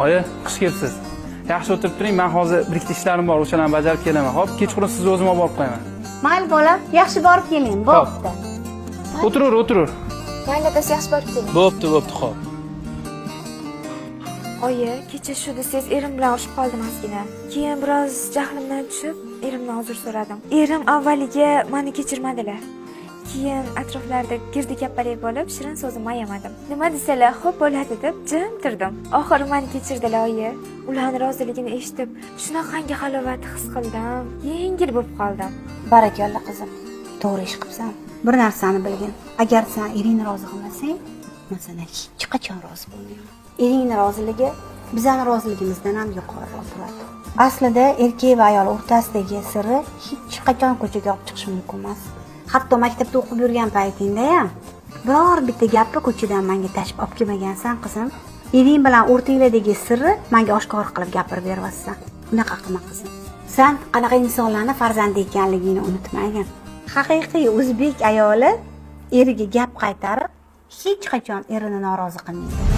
Oyi, xush kelibsiz. Yaxshi o'tirib turing, men hozir bir ikkita ishlarim bor, o'shalarni bajarib kelaman. Xo'p, kechqurun sizni o'zim olib borib qo'yaman. Mayli bolam, yaxshi borib keling. Bo'pti. O'tiraver, o'tiraver. Mayli adasi, yaxshi borib keling. Bo'pti, bo'pti, xo'p. Oyi, kecha shu desangiz, erim bilan urushib qoldim ozgina. Keyin biroz jahlimdan tushib, erimdan uzr so'radim. Erim avvaliga meni kechirmadilar. Keyin atroflarida girdi kappalik bo'lib, shirin so'zimni ayamadim. Nima desalar, xo'p bo'ladi deb jim turdim. Oxiri meni kechirdilar, oyi. Ularni roziligini eshitib, shunaqangi halovat his qildim. Yengil bo'lib qoldim. Barakalla, qizim. To'g'ri ish qilibsan. Bir narsani bilgin. Agar sen eringni rozi qilmasang, men sendan hech qachon rozi bo'lmayman. Eringni roziligi bizani roziligimizdan ham yuqoriroq turadi. Aslida erkak va ayol o'rtasidagi sirri hech qachon ko'chaga olib chiqish mumkin emas. Hatto maktabda o'qib yurgan paytingda ham biror bitta gapni ko'chadan menga tashib olib kelmagansan, qizim. Ering bilan o'rtanglardagi sirri menga oshkor qilib gapirib beryapsan. Unaqa qilma, qizim. San qanaqa insonlarni farzandi ekanligingni unutmagin. Haqiqiy o'zbek ayoli eriga gap qaytarib, hech qachon erini norozi qilmaydi.